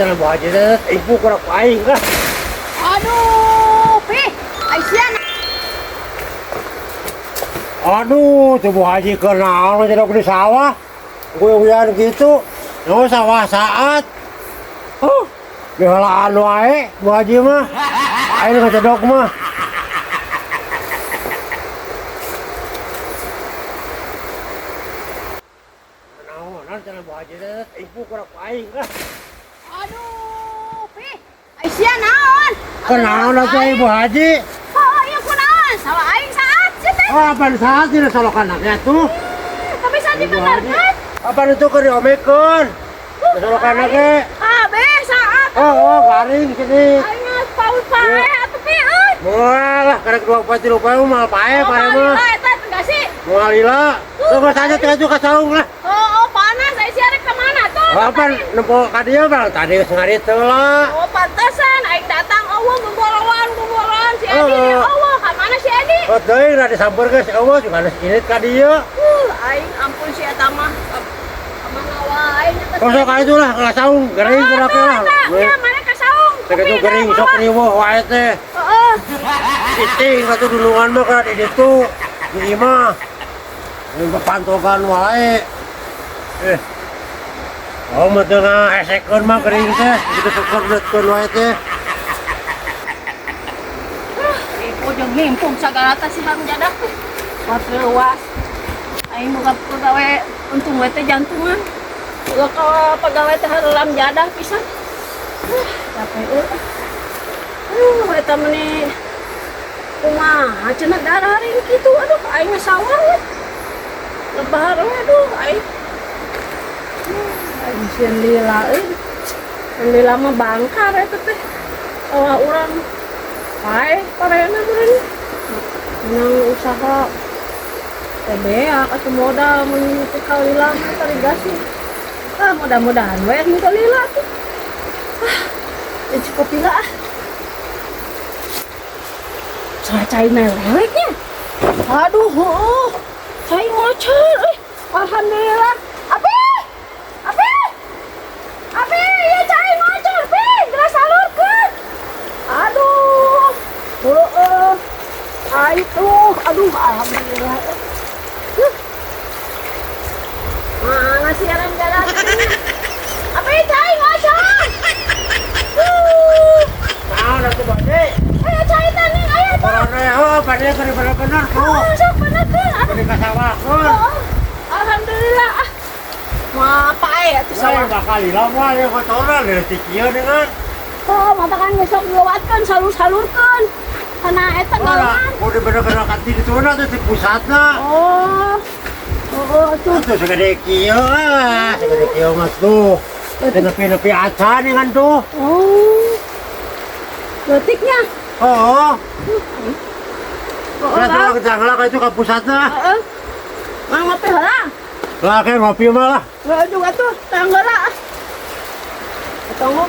Jangan Bu Haji teh ibu kurang aing lah. Aduh, pi, Aisyah. Aduh, tuh Bu Haji kenal jadi di sawah. Gue gitu. No sawah saat. Oh, dihelaan wae Bu Haji mah. Aing ngecedok mah. Naonan cenah Bu Haji teh ibu kurang aing lah. Aduh, pi, Aisyah naon? Kenaon atuh Ibu Haji? Oh, iya kunaon? Sawah aing saat sih teh. Oh, apa saat tidak solokan anaknya tuh? Tapi saat dibenarkan. Apa itu keur diomekeun? Solokan anaknya. Ah, be, saat. Oh, oh, garing sini. Aing paul pae atuh pi euy. Moal lah, karek dua poe tilu poe moal pae pae Oh, mah. eta enggak sih? Moal lila. Tunggu saja teh ka saung lah. Oh, oh, panas Aisyah rek ka mana tuh? Oh, apa nempo ka dieu bang tadi geus ngarit lah. Oh, pantesan aing datang eueuh gogorowan gogorowan si Edi. Oh. Eueuh, ka mana si Edi? Oh, teuing da disamper geus eueuh juga geus init ka dieu. Aing ampun si eta mah. Ka mana wae nya teh. Kosok ka itu lah ka saung gering gerak lah. Ya, mana ka saung? Sakitu gering sok riweuh wae teh. Heeh. Cicing atuh dulungan mah kana di ditu. Di imah. Ini pantokan wae. Oh, mah teu ngaesekeun mah gering teh, gitu syukur beutkeun wae teh. Ibu jeung mimpung sagala teh si Bang Jadah teh. Wat leuwas. Aing boga pagawe untung we teh jantungan. Boga ka pagawe teh harelam jadah pisan. Capek euy. Eta meni kumaha cenah darah hari kitu aduh aing mah sawah we. Lebar we aduh aing. Aing sieun lila euy. Lila mah bangkar eta teh. Sawah urang paeh parena meureun. Menang usaha teh beak atuh modal mun teu kalila mah tarigasi. Ah mudah-mudahan we nu kalila tuh. Ah, cukup lila ah. Saya cai meleweknya. Aduh, oh, cai ngocor. Alhamdulillah. Api, api, api, ya cai ngocor, pi, geus salurkeun. Aduh, oh, oh, tuh, aduh, alhamdulillah. Mana sih jalan jalan? Api, cai ngocor. Naon atuh Bade? Ayo cai tani, ayo tuh. Corona oh, pada keur bener-bener tuh. Oh, sok benerkeun. Aduh. Keur kasawahkeun. Oh, alhamdulillah. Ah. Mau apa ya tuh Saya sawah? bakal lila mah ya kotoran dari kieu dengan. Oh, matakan besok lewatkan salur-salurkeun. Karena eta galangan. Oh, udah bener-bener kanti di sana tuh di pusatna. Oh. Oh, oh tuh. Tuh segede kieu ah, segede kieu mah tuh. Nepi-nepi acan dengan tuh. Oh. Letiknya. Oh, oh. Oh, Lah oh, tuh kita ngelak itu ke pusatna. Heeh. Mang ngopi heula. Lah kayak ngopi mah lah. Heeh juga tuh, tanggal lah. Tunggu.